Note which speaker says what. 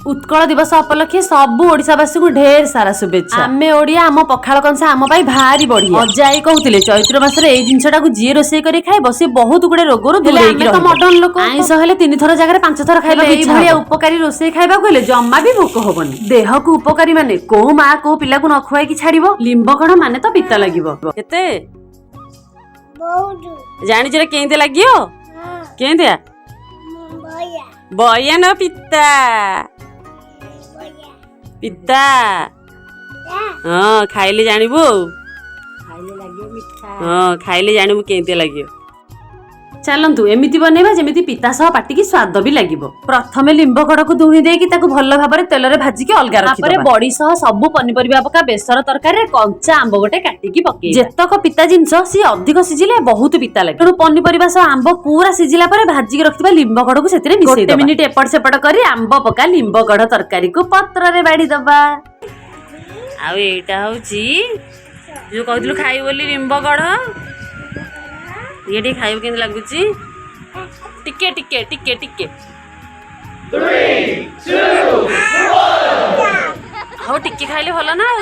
Speaker 1: ଉତ୍କଳ ଦିବସ ଉପଲକ୍ଷେ ସବୁ ଓଡିଶାବାସୀଙ୍କୁ ଢେର ସାରା ଶୁଭେଚ୍ଛା। ଆମେ ଓଡିଆ, ଆମ ପଖାଳ କଂସା ଆମ ପାଇଁ ଭାରି ବଢିଆ। ଅଜାଇ କହୁଥିଲେ, ଚୈତ୍ର ମାସରେ ଏଇ ଜିନିଷଟାକୁ ଯିଏ ରୋଷେଇ କରି ଖାଇବ, ସେ ବହୁତ ଗୁଡେ ରୋଗରୁ ଦୂରେଇକି ରହିବ। ମଡର୍ନ ଲୋକ, ଆଇଁଷ ହେଲେ ତିନି ଥର ଜାଗାରେ ପାଞ୍ଚ ଥର ଖାଇବାକୁ ଇଚ୍ଛା। ଏଇଭଳିଆ ଉପକାରୀ ରୋଷେଇ ଖାଇବାକୁ ହେଲେ ଜମା ବି ଭୋକ ହବନି। ଦେହକୁ ଉପକାରୀ ମାନେ କୋଉ ମା କୋଉ ପିଲାକୁ ନ ଖୁଆଇକି ଛାଡିବ? ଲିମ୍ବ କଢ ମାନେ ତ ପିତା ଲାଗିବ। କେତେ
Speaker 2: ବହୁତ।
Speaker 1: ଜାଣିଛ ରେ, କେମିତି ଲାଗିବ?
Speaker 2: ହଁ।
Speaker 1: କେମିତିଆ?
Speaker 2: ବୟା।
Speaker 1: ବୟା ନା ପିତା?
Speaker 2: ବୟା।
Speaker 1: ପିତା। ହଁ, ଖାଇଲେ ଜାଣିବୁ ଆଉ।
Speaker 2: ଖାଇଲେ ଲାଗିବ ମିଠା।
Speaker 1: ହଁ, ଖାଇଲେ ଜାଣିବୁ କେମିତିଆ ଲାଗିବ। ଚାଲନ୍ତୁ, ଏମିତି ବନେଇବା ଯେମିତି ପିତା ସହ ପାଟିକି ସ୍ୱାଦ ବି ଲାଗିବ। ପ୍ରଥମେ ଲିମ୍ବ କଢକୁ ଦୁହିଁ ଦେଇକି ତାକୁ ଭଲ ଭାବରେ ତେଲରେ ଭାଜିକି ଅଲଗା ରଖିବା। ତାପରେ ବଡି ସହ ସବୁ ପନିପରିବା ପକା ବେସର ତରକାରୀରେ କଞ୍ଚା ଆମ୍ବ ଗୋଟେ କାଟିକି ପକେଇ, ଯେତକ ପିତା ଜିନିଷ ସିଏ ଅଧିକ ସିଝିଲେ ବହୁତ ପିତା ଲାଗେ। ତେଣୁ ପନିପରିବା ସହ ଆମ୍ବ ପୁରା ସିଝିଲା ପରେ ଭାଜିକି ରଖିଥିବା ଲିମ୍ବ କଢକୁ ସେଥିରେ ମିଶେଇ ଗୋଟେ ମିନିଟ ଏପଟ ସେପଟ କରି ଆମ୍ବ ପକା ଲିମ୍ବ କଢ ତରକାରୀକୁ ପତ୍ରରେ ବାଢି ଦବା। ଆଉ ଏଇଟା ହଉଛି ଯୋଉ କହୁଥିଲୁ ଖାଇବୁ ବୋଲି ଲିମ୍ବ କଢ। ଇଏ ଟିକେ ଖାଇବୁ, କେମିତି ଲାଗୁଛି? ଟିକେ ଟିକେ ଟିକେ ଟିକେ। ହଉ, ଟିକେ ଖାଇଲେ ଭଲ ନା ଆଉ।